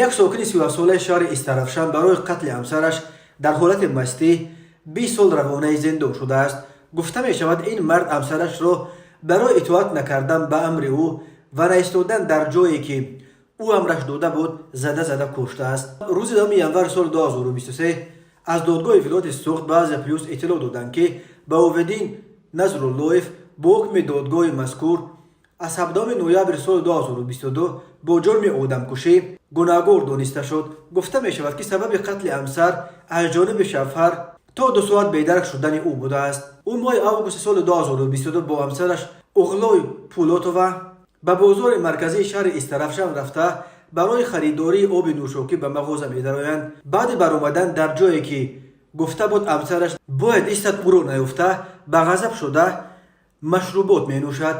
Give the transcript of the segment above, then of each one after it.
Як сокини 37-солаи шаҳри Истарафшан барои қатли ҳамсараш дар ҳолати мастӣ 20 сол равонаи зиндон шудааст. Гуфта мешавад, ин мард ҳамсарашро барои итоат накардан ба амри ӯ ва наистодан дар ҷое, ки ӯ амраш дода буд, зада зада куштааст. Рӯзи 10 январи соли 2023 аз додгоҳи вилояти Суғд ба Азия Плюс иттилоъ доданд, ки Баҳовиддин Назруллоев бо ҳукми додгоҳи мазкур аз 17 ноябри соли 2022 бо ҷурми одамкушӣ гунаҳгор дониста шуд. Гуфта мешавад, ки сабаби қатли ҳамсар аз ҷониби шавҳар то 2 соат бедарк шудани ӯ будааст. Ӯ моҳи августи соли 2022 бо ҳамсараш Уғлой Пулотова ба бозори марказии шаҳри Истарафшан рафта, барои харидории оби нӯшокӣ ба мағоза медароянд. Баъди баромадан, дар ҷое, ки гуфта буд ҳамсараш бояд истад, ӯро наёфта, ба ғазаб шуда, машрубот менӯшад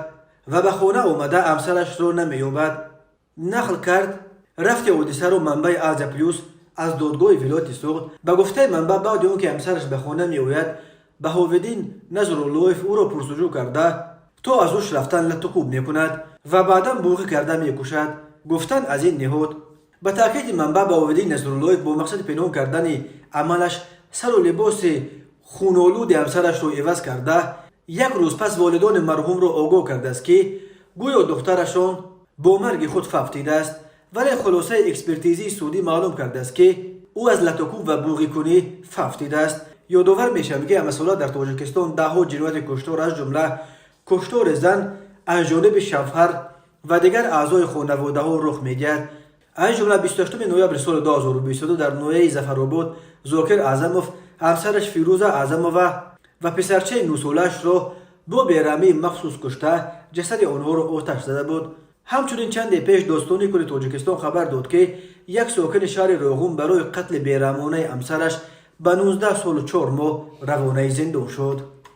ва ба хона омада ҳамсарашро намеёбад, нақл кард рафти ҳодисаро манбаи Азия Плюс аз додгоҳи вилояти Суғд. Ба гуфтаи манбаъ, баъди он ки ҳамсараш ба хона меояд, Баҳовиддин Назруллоев ӯро пурсуҷӯ карда, то аз ҳуш рафтан латтукӯб мекунад ва баъдан буғӣ карда мекушад, гуфтанд аз ин ниҳод. Ба таъкиди манбаъ, Баҳовиддин Назруллоев бо мақсади пинҳон кардани амалаш сару либоси хунолуди ҳамсарашро иваз карда, як рӯз пас волидони марҳумро огоҳ кардааст, ки гӯё духтарашон бо марги худ фавтидааст, вале хулосаи экспертизии судӣ маълум кардааст, ки ӯ аз латтукӯб ва буғикунӣ фавтидааст. Ёдовар мешавем, ки ҳамасола дар Тоҷикистон даҳҳо ҷинояти куштор, аз ҷумла куштори зан аз ҷониби шавҳар ва дигар аъзои хонаводаҳо рух медиҳад. Аз ҷумла 28 ноябри соли 2022 дар ноҳияи Зафаробод Зокир Аъзамов ҳамсараш Фирӯза Аъзамова ва писарчаи 9-солаашро бо бераҳмии махсус кушта, ҷасади онҳоро оташ зада буд. Ҳамчунин чанде пеш Додситонии кулли Тоҷикистон хабар дод, ки як сокини шаҳри Роғун барои қатли бераҳмонаи ҳамсараш ба 19 солу 4 моҳ равонаи зиндон шуд.